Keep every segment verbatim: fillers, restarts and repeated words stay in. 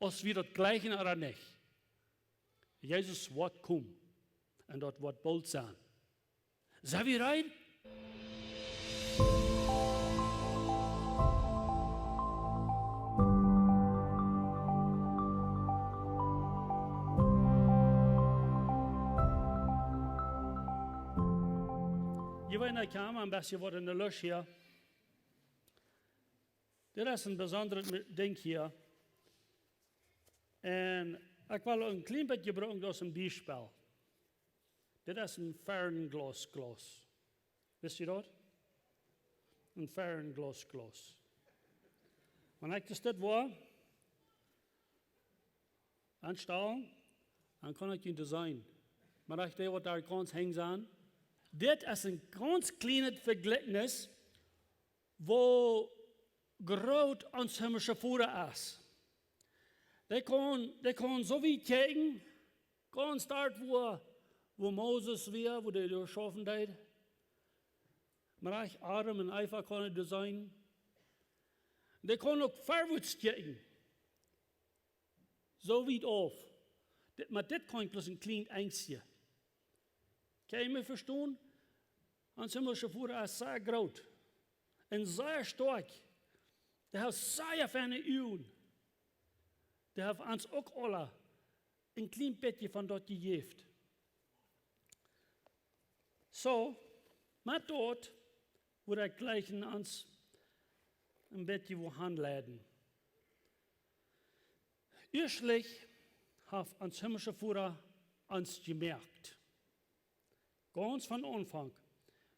aus wie daut jleichen ooda nich. Jesus woat komen. Un daut woat boolt sennen. Sent wie reed? Hia wea en de Kamer een bät waut en de Lucht hia. Dit es een besondret Dinkj hia. Un ekj well een kjlien bät brucken aus een Biespel. Dit es een Fernglas, Glas. Wist jie daut? Een Fernglas, Glas. Wan ekj dit woa aunstalen, dan kaun ekj junt seenen. Oba ekj dee waut doa gaunz henj sent. Dit es een gaunz kjlienet Vejlikjnis, woo groot ons himlische Voda es. Dee kaun, dee kaun soo wiet kjikjen, gaunz doa, wua, wua Moses wia, wua dee doa schaufen deed. Oba uk Adam un Eva kaun hee seenen. Dee kaun uk verwoats kjikjen. Soo wiet auf. Dit, oba dit kaun bloos een kjlien Enjstje. Kaun jie mie vestonen? Ons himlische Voda es sea groot. Un sea stoakj. Dee haft sea feine Uagen. Dee haft ons uk aula een kjlien bät von daut jejäft. Soo, met daut wudd ekj jlikj ons een bät wua hanleiden. Ieeschtlich haft ons himlische Voda ons jemoakt. Gaunz von Aunfank.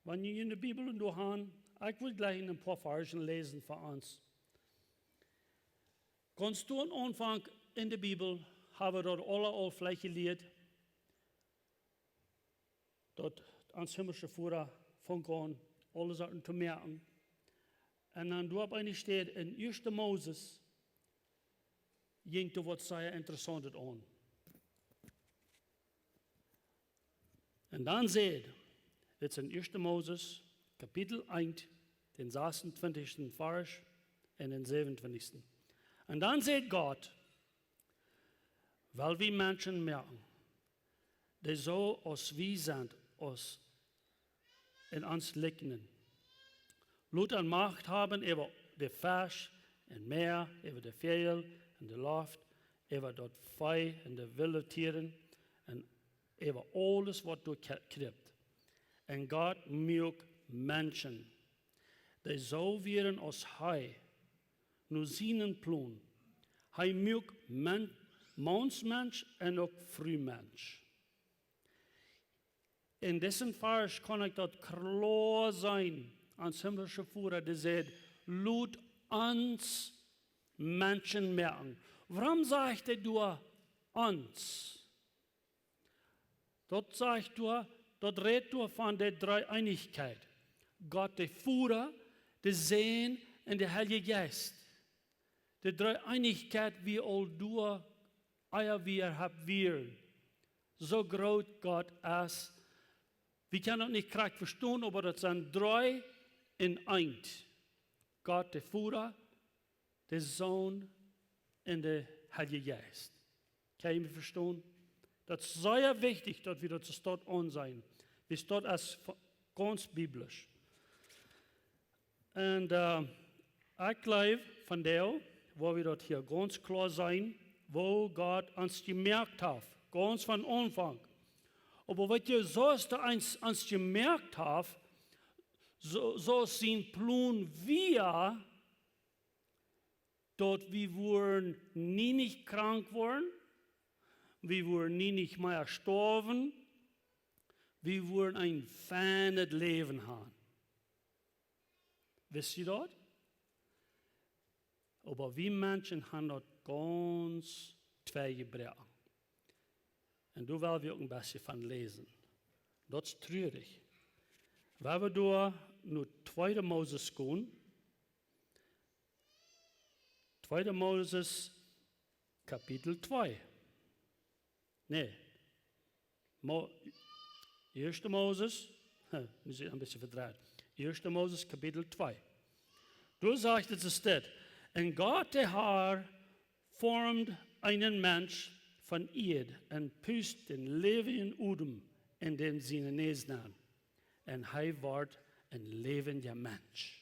Wan jie en de Bibel doa han, ekj well jlikj een poa Varzen läsen fa ons. Gaunz doa aum Aunfank en de Bibel hab wie daut aula aul veleicht jelieet, daut ons himlische Voda funk aun aule Sachen to moaken. Un dan doa opp eene Städ en Ieeschte Moses jinkj doa waut sea Interessauntet aun. Un dan sajcht, dit es en Ieeschte Moses, Kapitel eent, dän sasuntwintichsten Varsch un dän säwenuntwintichsten. Un dan sajcht Gott: Well wie Menschen moaken, dee soo aus wie sent, aus en ons likjnen. Lot an Macht haben äwa de Fesch em Mäa, äwa de Väajel en de Loft, äwa daut Vee un de wille Tieren un äwa aules waut doa kjri-, kjript. Un Gott muak Menschen, dee soo wieren aus hee, no sienen Plon. Hee muak Men-, Maunsmensch un uk Frumensch. En disen Varsch kaun ekj daut kloa seenen, ons himlische Voda, dee sajcht: Lot ons Menschen moaken. Wuarom sajcht hee doa ons? Daut sajcht doa, daut rät doa von de Dreeeenichkjeit. Gott de Voda, de Sän un de Heilje Jeist. De Dreeeenichkjeit wia aul doa, ea wie hia wieren. Soo groot Gott es. Wie kjennen daut nich krakjt vestonen, oba daut sent dree en eent. Gott de Voda, de Sän un de Heilje Jeist. Kjenn jie mie vestonen? Daut es sea wichtich, daut wie daut soo stoakj aunseenen. Wie stoakj aus v-, gaunz biblisch. Un, äh, ekj jleew, vondoag woa wie daut hia gaunz kloa seenen, woo Gott ons jemoakt haft, gaunz von Aunfank. Oba weet jie, soo aus hee ons, ons jemoakt haft, soo, soo aus sien Plon wia, daut wie wudden nie nich krank woaren, wie wudden nie nich mea stoawen, wie wudden een feinet Läwen haben. Wist jie daut? Oba wie Menschen haben daut gaunz twei jebroaken. Un doa well wie uk een bät von läsen. Daut es trurich. Wan wie doa no tweede Moses gonen, tweede Moses, Kapitel twee. Nä. Mo-, Ieeschte Moses, ha, nu sie ekj een bät vedreit. Ieeschte Moses, Kapitel twee. Doa sajcht et, es dit: Un Gott, de Herr, formd eenen Mensch von Ieed un pust dän läwendjen Odem en däm siene Näs nenn. Un hee wort een läwendja Mensch.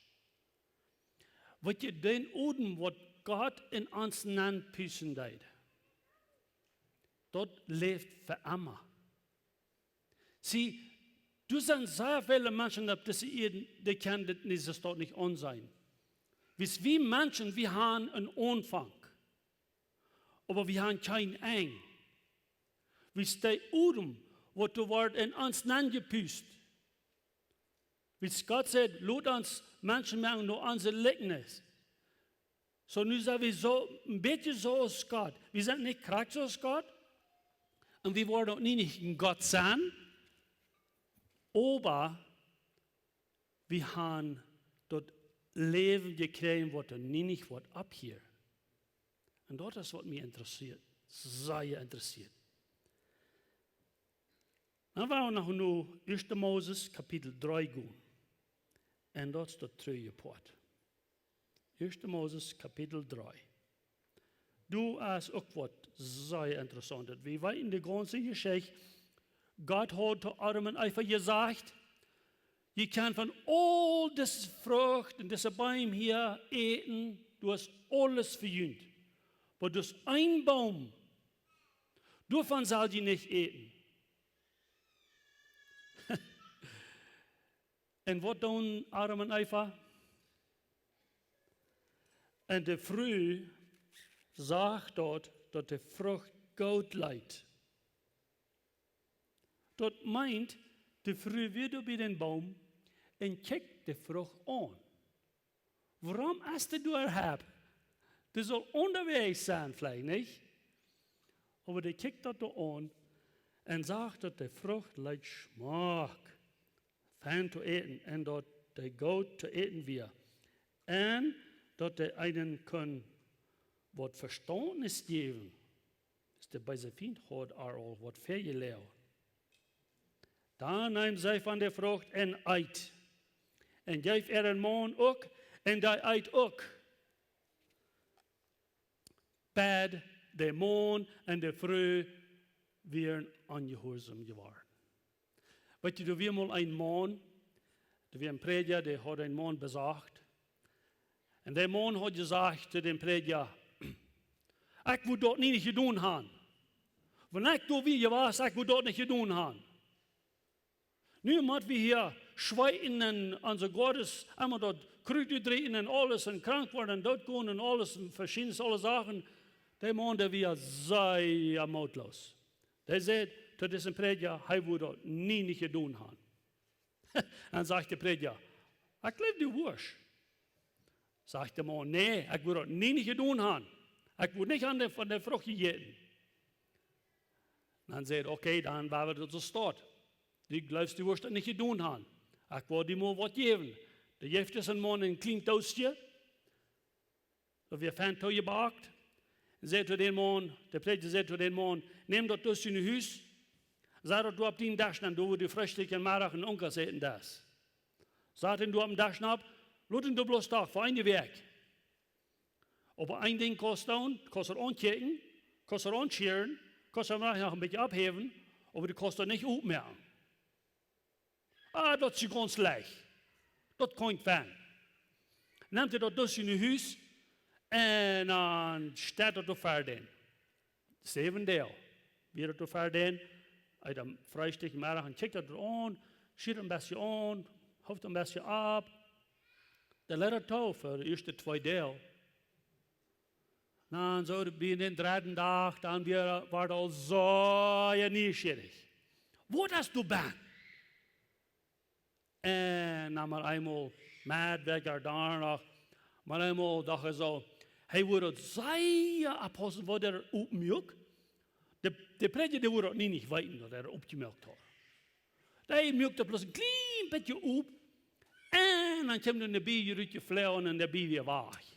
Waut je dän Odem, waut Gott en ons nenn pusten deed, daut läft fa emma. See, doa sent sea väle Menschen opp dise Ieed, dee kjennen dit nich, see daut nich aunseenen. Wiels wie Menschen, wie haben eenen Aunfank. Oba wie haben kjeen Enj. Wiels dee Odem, waut doa wort en ons nenn jepust. Wiels Gott sajcht, lot ons Menschen moaken no onse Likjnis. Soo, nu sent wie soo, een bät soo aus Gott. Wie sent nich krakjt soo aus Gott. Un wie woaren uk nie nich een Gott sennen. Oba wie haben daut Läwen jekjräajen, waut doa nie nich woat opphieren. Un daut es, waut mie interessieet, sea interessieet. Dan woa wie no, no ieeschte Moses Kapitel dree gonen. Un daut es daut trigje Poat. Ieeschte Moses Kapitel dree. Doa es uk waut sea interessauntet. Wie weeten de gaunze Jeschicht. Gott haud to Adam un Eva jesajcht: "Jie kjennen von aul dise Frucht un dise Beem hia äten, daut es aules fa junt. Oba daut es een Boom, doavon sell jie nich äten." Un waut doonen Adam un Eva? Un de Fru sach daut, daut de Frucht goot leet. Daut meent, de Fru wia doa bie dän Boom un kjikjt de Frucht aun. Wuarom es dee doa? Hee saul unjawäajes sennen, veleicht nich. Oba dee kjikjt daut doa aun un sach, daut de Frucht leet schmock, fein to äten, un daut dee goot to äten wia. Un daut dee eenen kunn waut Vestaunt jäwen. Wiels de beese Fient haud äa aul waut väajelieet. Dan neem see von de Frucht un eet. Un jeef äaren Maun uk, un dee eet uk. Bat de Maun un de Fru wieren onjehuarsaum jeworden. Weet jie, doa wia mol een Maun, doa wia een Prädja, dee haud een Maun besocht. Un dee Maun haud jesajcht to dän Prädja: "Ekj wudd daut nie nich jedonen haben. Wan ekj doa wia jewast, ekj wudd daut nich jedonen haben." Nu mott wie hia schweeten un onse Gottes emma daut Krut drinkjen un aules un krank woaren un dootgonen un aules un veschiedne aule Sachen. Dee Maun, dee wia sea mootloos. Dee säd to disen Prädja, hee wudd daut nie nich jedonen haben. Dan sajcht de Prädja: "Ekj jleew, du wurscht." Sajcht de Maun: "Nä, ekj wudd daut nie nich jedonen haben. Ekj wudd nich aun de, von de Frucht äten." Dan säd hee: "Okay, dan woa wie daut soo stonen. Du jleefst, du wurscht daut nich jedonen haben. Ekj woa die mol waut jäwen." Dan jeef dee disen Maun een kjlien Doosje, daut wia fein toojebakt. Un säd to dän Maun, de Prädja säd to dän Maun: "Nemm daut Doosje no Hus, sat daut doa opp dän Desch, dan doa, wua du Freestikj un Meddach un Owentkost äten deist. Sat daut doa opp dän Desch nopp, lot daut doa bloos doa fa eene Wäakj. Oba een Dinkj kaust du doonen, kaust du aunschekjen, kaust du aunschieren, kaust du veleicht noch een bät oppheewen, oba du kaust daut nich opmoaken." "Ah, daut es gaunz leicht. Daut kaun ekj." Nemt hee daut Doosje no Hus un dan steit daut doa ver dän. Säwen Doag wia daut doa ver dän. Hee haud Freestikj, Meddach un kjikjt daut aun, schieet een bät aun, hooft een bät opp. De Lera too fa de ieeschte twee Doag. Dan soo bie dän dredden Dach, dan wia, wia hee aul soo nieschierich. "Waut es doa bie?" Un dan mau eemol, met wekja doano, mau eemol docht hee soo, hee wudd daut sea oppaussen, waut hee opmuak. De, de Prädja, dee wudd daut nie nich weeten, daut hee opjemoakt haud. Dee muak daut bloos een kjlien bät op. Un dan kjeem doa een Bie rutjefloagen un de Bie wia wajch.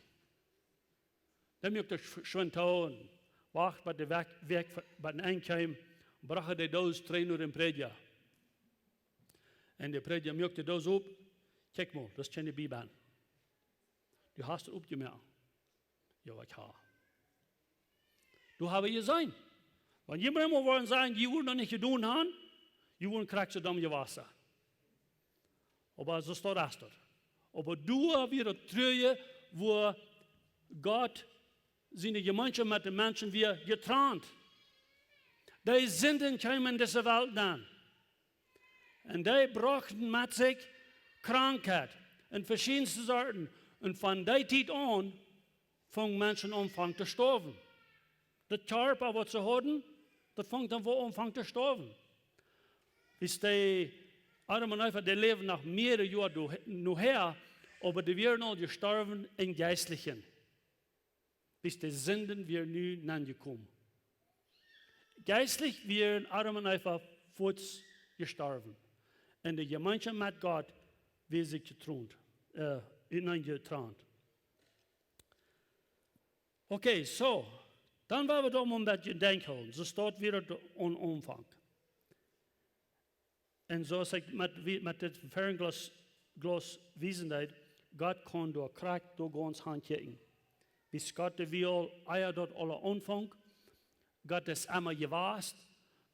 Dan muak hee daut schwind too un wacht, bat de Wäakj, Wäakj bat een Enj kjeem, brocht hee de Doos trigj no dän Prädja. Un de Prädja muak de Doos op. "Kjikj mol, daut es kjeene Bie bie. Du hast et opjemoakt." "Jo, ekj hab." Doa hab wie jeseenen. Wan jie mau woaren sajen, jie wudden daut nich jedonen haben, jie wudden krakjt soo domm jewast sennen. Oba soo steit daut. Oba doa wia daut Trigj, wua Gott siene Jemeenschoft met de Menschen wia jetrant. De Sinden kjeemen en dise Welt nenn. Un dee brochten met sikj Krankheit un veschiedenste Sorten. Un von dee Tiet aun fungen Menschen aun to stoawen. Daut Kjarpa, waut see hauden, daut funk dan aun to stoawen. Wiels dee Adam un Eva, dee läwden noch mearere Joa doa, nohäa, oba dee wieren aul jestorwen em Jeistlichen. Wiels de Sinden wieren nu aunjekomen. Jeistlich wieren Adam un Eva fuaz jestorwen. Un de Jemeenschoft met Gott wia sikj jetrant, äh, enenn jetrant. Okay, soo, dan woa wie daut mau een bät denkjen hoolen. Soo steit wada daut aum Aunfank. Un soo aus ekj met, wie-, met dit Fernglas, Glas wiesen deed, Gott kaun doa krakjt doa gaunz han kjikjen. Wiels Gott, dee wia aul, ea daut aula aunfunk, Gott es emma jewast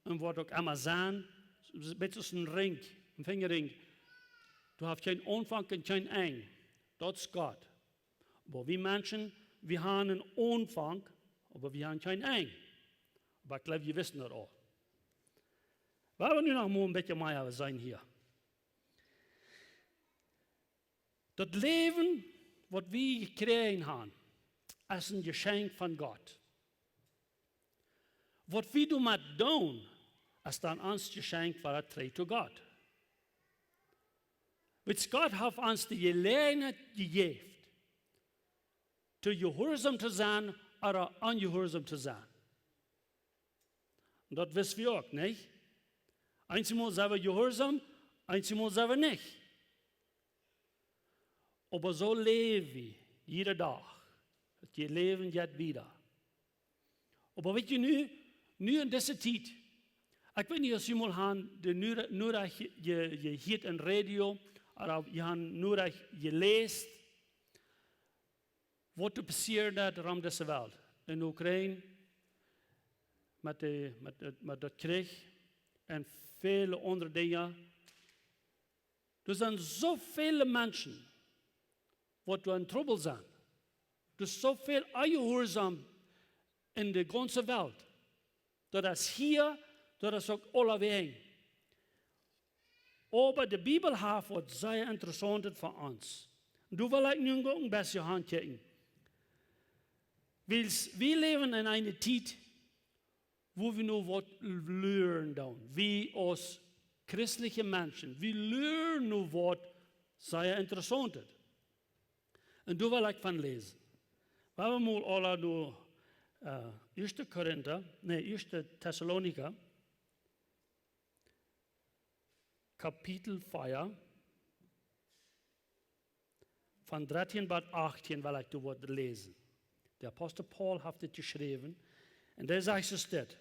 un woat uk emma sennen, bat aus een Rinj, een Finjarinj. Doa haft kjeen Aunfank un kjeen Enj. Daut es Gott. Oba wie Menschen, wie haben een Aunfank, oba wie haben kjeen Enj. Oba ekj jleew, jie wissen daut aul. Woa wie nu noch mau een bät mea seenen hia. Daut Läwen, waut wie jekjräajen haben, es een Jeschenkj von Gott. Waut wie doamet doonen, es dan ons Jeschenkj wada trigj to Gott. Wiels Gott haft ons de Jeläajenheit jejäft, to jehuarsom to sennen ooda onjehuarsom to sennen. Un daut wist wie uk, nich? Eenjemol sent wie jehuarsom, eenjemol sent wie nich. Oba soo läw wie jieda Dach. Daut Läwen jeit wieda. Oba weet jie nu, nu en dise Tiet, ekj weet nich aus jie mol han de Nora-, Norechten je-, jehieet em Radio, ooda jie han Norechten jeläst, waut doa passieet rom dise Welt. En Ukraine, met de, met, met daut Kjrich un väle aundre Dinja. Doa sent soo väle Menschen, waut doa en Trubbel sent. Doa es soo väl onjehuarsom en de gaunze Welt. Daut es hia, daut es uk aulawäajen. Oba de Bibel haft waut sea Interessauntet fa ons. Un doa well ekj nu uk een bät han kjikjen. Wiels wie läwen en eene Tiet, wua wie nu waut lieren doonen. Wie aus christelje Menschen, wie lieren nu waut sea Interessauntet. Un doa well ekj von läsen. Woa wie mol aula no, äh, Ieeschte Korinta, nä, Ieeschte Tessalonicha, Kapitel vea, von dartieen bat achtieen well ekj doa waut läsen. De Apostel Paulus haft dit jeschräwen. Un dee sajcht soo dit: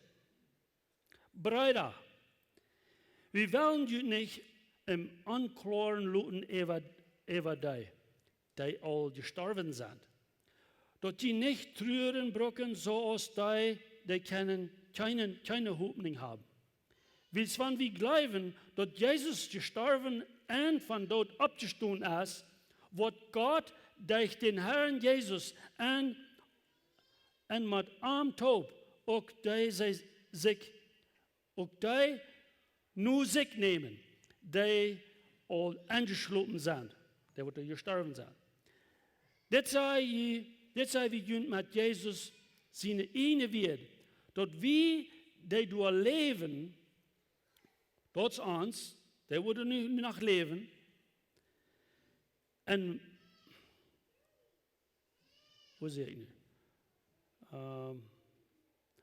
Breeda, wie wellen junt nich em Onkloaren loten äwa, äwa dee, dee aul jestorwen sent. Daut jie nich truaren brucken, soo aus dee, dee kjeene, kjeene, kjeene Hopninj haben. Wiels wan wie jleewen, daut Jesus jestorwen un von doot oppjestonen es, woat Gott derch dän Herrn Jesus un, un met am toop uk dee see sikj, uk dee no sikj nämen, dee aul enjeschlopen sent, dee waut jestorwen sent. Dit saj ekj, dit saj ekj junt met Jesus siene ieejne Wieed, daut wie, dee doa läwen, daut es ons, dee woaren nu noch läwen, un, wua sie ekj nu? Ähm,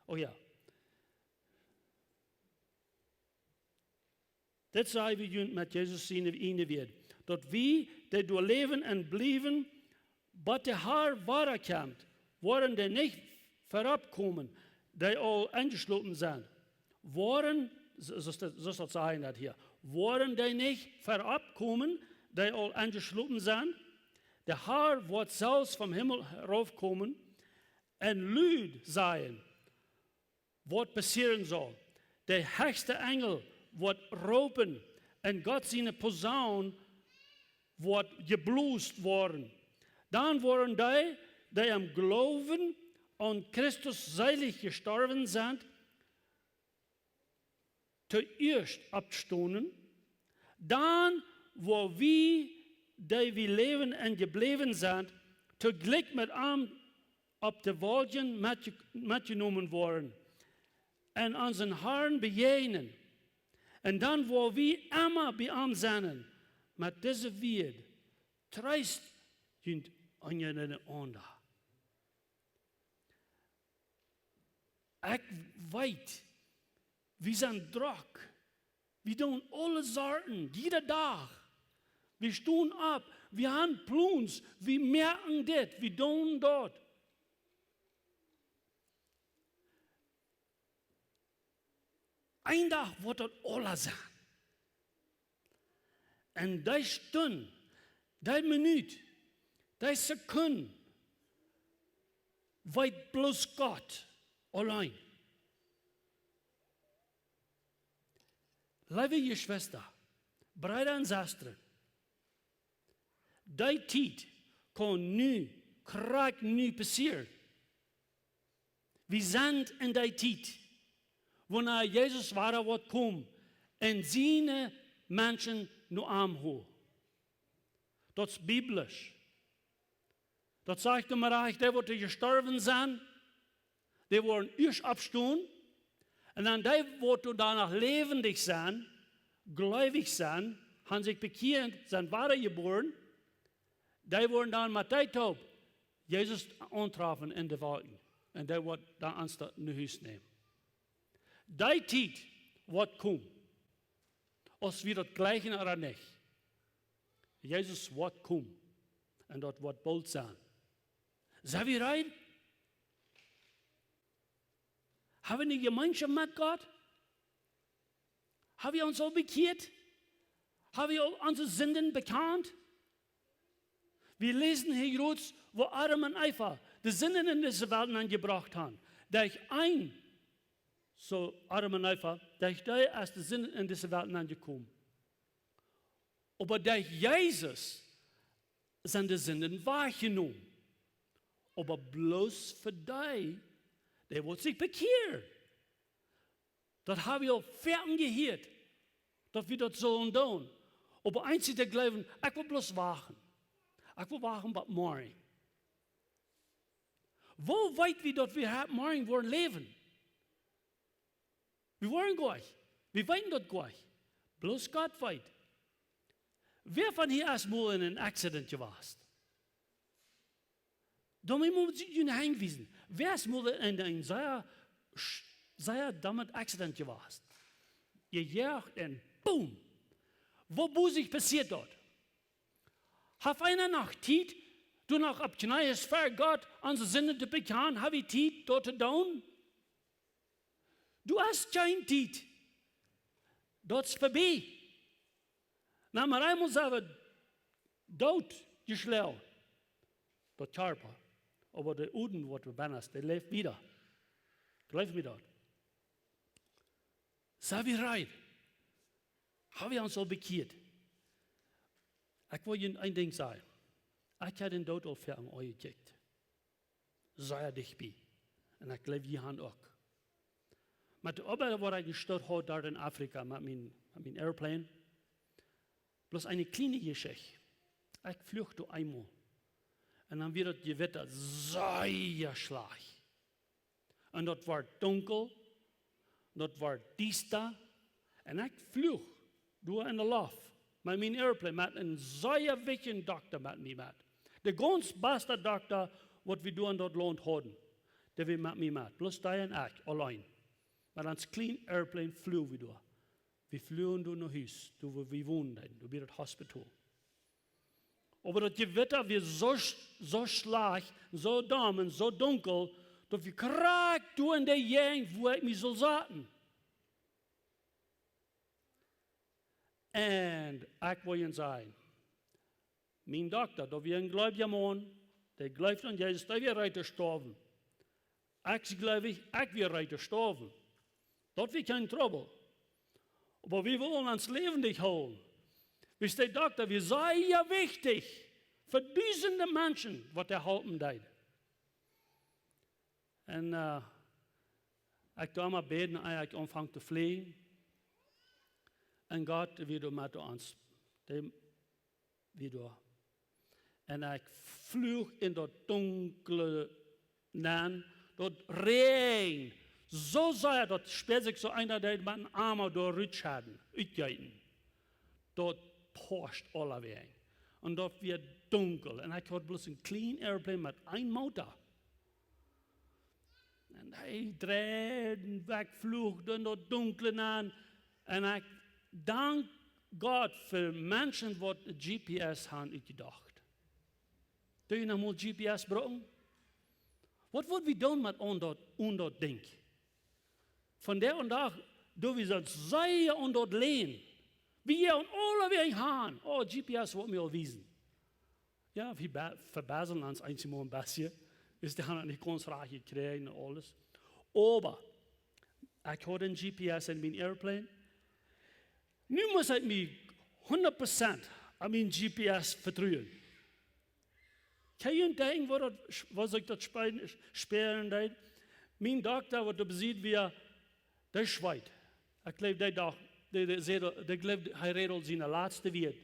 oh jo. Dit saj ekj junt met Jesus siene ieejne Wieed. Daut wie, dee doa läwen un bliewen, bat de Herr wada kjemt, woaren dee nich verop komen, dee aul enjeschlopen sent. Woaren, soo, soo, soo sajcht daut hia, woaren dee nich verop komen, dee aul enjeschlopen sent. De Herr woat selfst vom Himmel rauf komen un lud sajen, waut passieren saul. De hechste Enjel woat roopen un Gott siene Posaun woat jeblost woaren. Dan woaren dee, dee aum Gloowen aun Christus seelich jestorwen sent, toieescht oppstonen. Dan woa wie, dee wie läwen un jebläwen sent, toojlikj met am opp de Wolkjen metje-, metjenomen woaren un onsen Harn bejäajnen. Un dan woa wie emma bie am sennen. Met dise Wieed: Treest junt unjarenaunda. Ekj weet, wie sent drock. Wie doonen aule Sorten, jieda Dach. Wie stonen opp, wie han Plons, wie moaken dit, wie doonen daut. Een Dach woat daut aula sennen. Un dee Stund, dee Minut, dee Sekund weet bloos Gott auleen. Leewe Jeschwista, Breeda un Sestren, dee Tiet kaun nu, krakjt nu passieren. Wie sent en dee Tiet, wanea Jesus wada woat komen un siene Menschen no am holen. Daut es biblisch. Daut sajcht doa mau rajcht, dee waut jestorwen sent, dee woaren ieescht oppstonen. Un dan dee waut doano läwendich sent, gleewich sent, han sikj bekjieet, sent wadajebuaren, dee woaren dan met dee toop Jesus auntrafen en de Wolkjen. Un dee woat dan ons no Hus nämen. Dee Tiet woat komen, aus wie daut jlikjen ooda nich. Jesus woat komen. Un daut woat boolt sennen. Sent wie reed? Haben wie Jemeenschoft met Gott? Haben wie ons aul bekjieet? Haben wie aul onse Sinden bekjant? Wie läsen hia jrods, woo Adam un Eva de Sinden en dise Welt nenjebrocht han. Derch een, soo Adam un Eva, derch dee es de Sinden en dise Welt nenjekomen. Oba derch Jesus sent de Sinden wajchjenomen. Oba bloos fa dee, dee waut sikj bekjieren. Daut hab wie aul foaken jehieet, daut wie daut sullen doonen. Oba eenje jleewen, ekj well bloos wachten. Ekj well wachten bat morjen. Woo weet wie, daut wie hia morjen woaren läwen? Wie woaren goa nich. Wie weeten daut goa nich. Bloos Gott weet. Wäa von hia es mol en een Accident jewast? Dan mott ekj junt hia wiesen. Wäa es mol en een sea, sea dommet Accident jewast? Jejoacht un boom. Woo bosich passieet daut? Haft eena noch Tiet, doa noch opp Kjnees ver Gott onse Sinden to bekjanen? Hab wie Tiet, daut to doonen? Du hast kjeene Tiet. Daut es verbie. Na, mau eemol sent wie doot jeschlonen. Daut Kjarpa. Oba de Odem, waut doa bennen es, dee läft wieda. Jleew mie daut. Sent wie reed? Hab wie ons aul bekjieet? Ekj well junt een Dinkj sajen. Ekj hab dän Doot aul ver Uagen jekjikjt. Sea dicht bie. Un ekj jleew, jie han uk. Met de Oabeit, waut ekj jestort haud doa en Afrika met mien, met mien Airplane. Bloos eene kjliene Jeschicht. Ekj fluach doa eemol. Un dan wort daut Jewitta sea schlajcht. Un daut wort dunkel, daut wort diesta. Un ekj fluach doa en de Loft met mien Airplane, met een sea wichtjen Dokta met mie met. De gaunz baste Dokta, waut wie doa en daut Launt hauden, dee wia met mie met. Bloos dee un ekj, auleen. Met ons kjlien Airplane fluagen wie doa. Wie fluagen doa no Hus, doa wua wie wonden, doa bie daut Hospital. Oba daut Jewitta wia soo, soo schlajcht, soo domm un soo dunkel, daut wie krakjt doa en de Jäajent, wua ekj mie sull saten. Un ekj well junt sajen, mien Dokta, daut wia een gleewja Maun, dee jleewd aun Jesus, dee wia reed to stoawen. Ekj, jleew ekj, ekj wia reed to stoawen. Daut wia kjeen Trubbel. Oba wie wullen ons läwendich hoolen. Wiels de Dokta wia sea wichtich fa dusende Menschen, waut hee halpen deed. Un ekj deed mau bäden, un ekj aunfunk to fleejen. Un Gott wia doa met ons, dee wia doa. Un ekj fluach en daut dunkle nenn, daut räajend soo sea, daut spieed sikj soo eena, dee met een Eema doa rutschedden, utjeeten. Daut poascht aulawäajen. Un daut wia dunkel. Un ekj haud bloos een kjlien Airplane met een Motor. Un hee dreid un ekj fluach en daut dunkle nenn. Un ekj dank Gott fa Menschen, waut G P S haben utjedocht. Doo jie noch mol G P S brucken? Waut wudd wie doonen met aun daut, aun daut Dinkj? Vondoag doo wie soo sea aun daut läwen. Wie aun aule Wäaj han. Oh, G P S woat mie aul wiesen. Jo, wie be-, vebieslen ons eenjemol een bät. Wiels dee haben daut nich gaunz rajcht jekjräajen un aules. Oba ekj haud een G P S en mien Airplane. Nu mott ekj mie hundat Prozent aun mien G P S vetruen. Kjenn jie denkjen, woo daut, woo sikj daut spälen, spälen deed? Mien Dokta, waut doa besied wia, dee schweet. Ekj jleew, dee docht, dee, dee säd, dee jleewd, hee räd aul siene latste Wieed.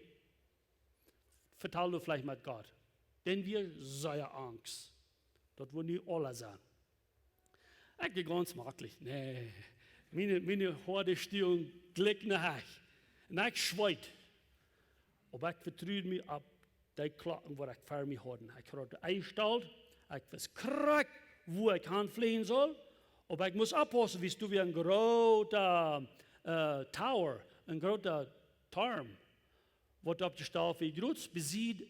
Vetald doa veleicht met Gott. Dan wia sea Angst. Daut wudd nu aula sennen. Ekj deed gaunz maklich. Nä. Miene, miene Hoat stieech jlikj no Hecht. Un ekj schweet. Oba ekj vetrud mie opp dee Klocken, waut ekj ver mie haud. Ekj haud enjestalt. Ekj wist krakjt, wua ekj han fleajen sull. Oba ekj must oppaussen, wiels doa wia een groota, äh, tower, een groota Toren, waut oppjestalt wia, jrod besied,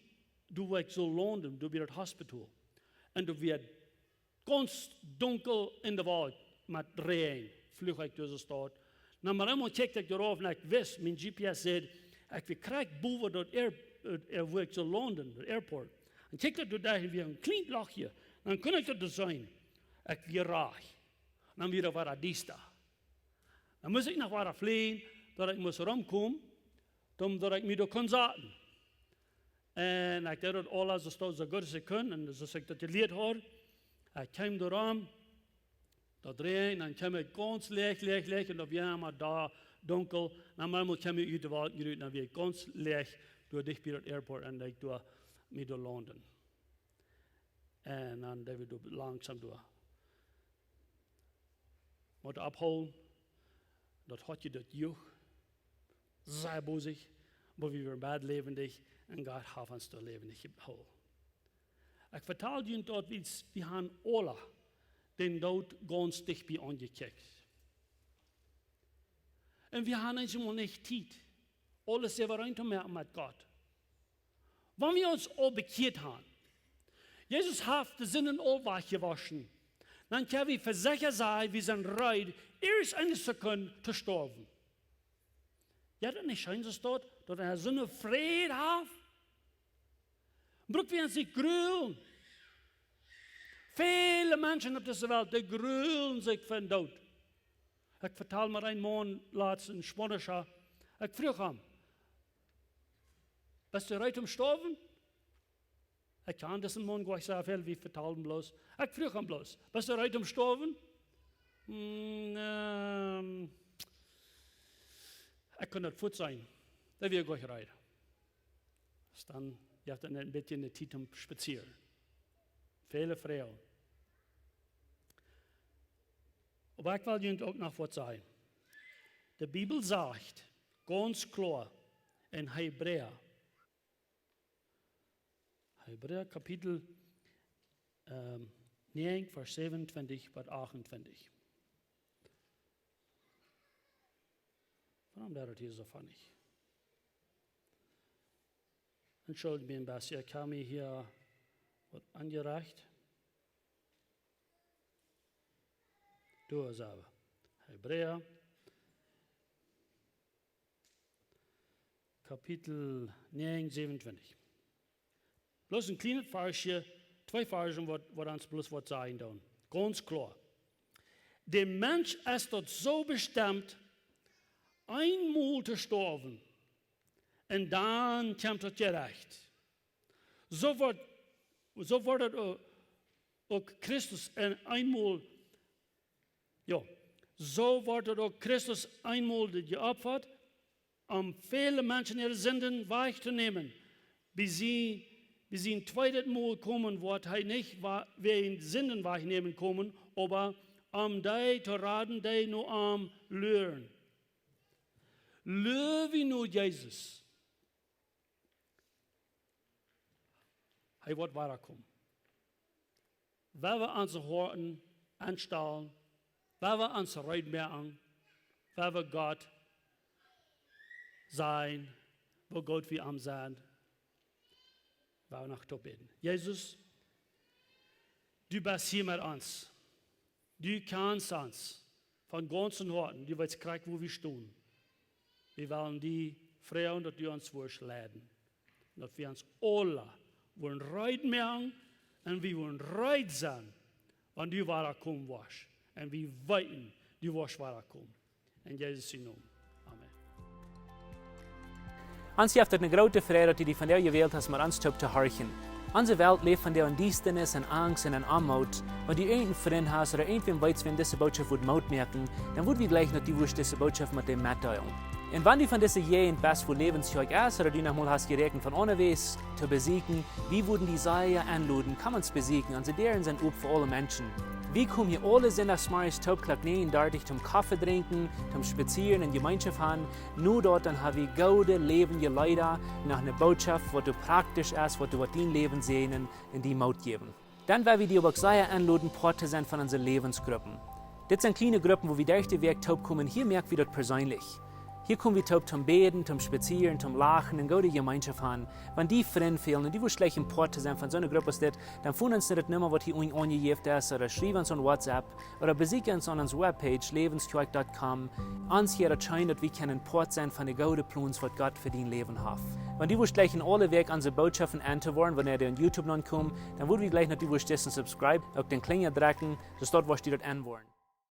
doa wua ekj sull landen, doa bie daut Hospital. Un doa wia gaunz dunkel en de Wolkj, met Räajen, fluach ekj derch de Staut. Na, mau eemol kjikjt ekj doaropp un ekj wist, mien G P S säd, ekj wia krakjt bowen daut Air-, äh, wua ekj sull landen, daut Airport. Un kjikjt ekj doa derch, wia een kjlien Lochje. Dan kunn ekj daut seenen. Ekj wia rajcht. Dan wia daut wada diesta. Dan must ekj noch wada fleajen, daut ekj must romkomen, dan daut ekj mie doa kunn saten. Un ekj deed daut aules soo, soo goot aus ekj kunn un soo aus ekj daut jelieet haud. Ekj kjeem doa rom, daut räajend, dan kjeem ekj gaunz läach, läach, läach un daut wia emma doa dunkel. Un mau eemol kjeem ekj ut de Wolkj rut, dan wia ekj gaunz läach doa dicht bie daut Airport un ekj doa, mie doa landen. Un dan deed wie doa langsom doa mott ophoolen. Daut haud je daut Joch, sea bosich, oba wie wieren beid läwendich un Gott haft ons doa läwendich jehoolen. Ekj vetald junt daut, wie, wie haben aula dän Doot gaunz dicht bie aunjekjikjt. Un wie haben eenjemol nich Tiet, aules äwarein to moaken met Gott. Wan wie ons aul bekjieet haben, Jesus haft de Sinden aul wajchjewoschen, dan kjenn wie vesecha sajen, wie sent reed, ieescht eene Sekund to stoawen. Jo, daut nich scheen soo daut, daut eena soone Fräd haft? Bruck wie ons nich grulen? Väle Menschen opp dise Welt, dee grulen sikj fa dän Doot. Ekj vetald met een Maun latst, een Spaunischa. Ekj fruach am: "Best du reed om stoawen?" Ekj kjand disen Maun goanich soo väl, wie vetalden bloos. Ekj fruach am bloos: "Best du reed om stoawen?" "Mm, ähm, ekj kunn daut fuaz seenen." Dan wia ekj goanich reed. Dan jeft et een bät Tiet om spazieren. Väle Froagen. Oba ekj well junt uk noch waut sajen. De Bibel sajcht gaunz kloa en Hebräa, Hebräa Kapitel, ähm, näajen, Varsch säwenuntwintich bat achtuntwintich. Wuarom deit daut hia soo funny? Entschuldigt mie een bät, ekj hab mie hia waut aunjerajcht. Doa sent wie. Hebräa, Kapitel näajen, säwenuntwintich. Bloos een kjlienet Varschje, twee Varschen, waut, waut ons bloos waut sajen doonen. Gaunz kloa. De Mensch es daut soo bestemt, eemol to stoawen, un dan kjemt daut Jerecht. Soo woat, soo woat daut uk, uk Christus en eemol, jo, soo woat daut uk Christus eemol jeopfat, om väle Menschen äare Sinden wajchtonämen. Bie sien, bie sien tweedet Mol komen woat hee nich wa-, wäajen Sinden wajchnämen komen, oba om dee to raden, dee no am luaren. Lua wie no Jesus. Hee woat wada komen. Wan wie onse Hoaten aunstalen, wan wie ons reed moaken, wan wie Gott seenen, woo goot wie am sent, wan wie noch toop bäden. Jesus, du best hia met ons. Du kjanst ons von gaunzem Hoaten. Du weetst krakjt, wua wie stonen. Wie wellen die froagen, daut du ons woascht leiden. Daut wie ons aula woaren reed moaken un wie woaren reed sennen, wan du wada komen woascht. Un wie weeten, du woascht wada komen. En Jesus sien Nomen. Amen. Ons jeft et eene groote Freid, daut du die vondoag jewält hast, met ons toop to horchen. Onse Welt läft vondoag en Diestanis, en Angst un en Oamoot. Wan du irjent een Frint hast ooda irjentwäm weetst, wäm dise Botschaft wudd Moot moaken, dan wudd wie jleichen, daut du wurscht dise Botschaft met däm metdeelen. Un wan du von dise Jäajent best, wua Läwens Kjoakj es, ooda du noch mol hast jeräakjent von aundawäajes to besieekjen, wie wudden die sea enloden, komm ons besieekjen, onse Däaren sent op fa aule Menschen. Wie komen hia aule Sindachsmorjes toop Klock näajen dartich toom Koffe drinkjen, toom spazieren un Jemeenschoft haben. No daut dan ha wie goode läwendje Leeda, noch eene Botschaft, waut doa praktisch es, waut doa woat dien Läwen säajnen un die Moot jäwen. Dan well wie die uk sea enloden, Poat to sennen von onse Läwensgruppen. Dit sent kjliene Gruppen, wua wie derch de Wäakj toop komen. Hia moak wie daut perseenlich. Hia kom wie toop toom bäden, toom spazieren, toom lachen un goode Jemeenschoft haben. Wan die Frind fälen un du wurscht jleichen Poat to sennen von soone Grupp aus dit, dan foon ons no de Numma, waut hia unjen aunjejäft es, ooda schriew ons aun WhatsApp, ooda besieekj ons aun onse Webpage, läwenskjoakj dot com. Ons wudd et scheenen, daut wie kjennen Poat sennen von de goode Plons, waut Gott fa dien Läwen haft. Wan du wurscht jleichen aule Wäakj onse Botschaften enn to woaren, wanea dee aun YouTube nopp komen, dan wudd wie jleichen, daut du wurscht disen subscribe, uk dän Klinja drekjen, soo daut du wurscht daut enn woaren.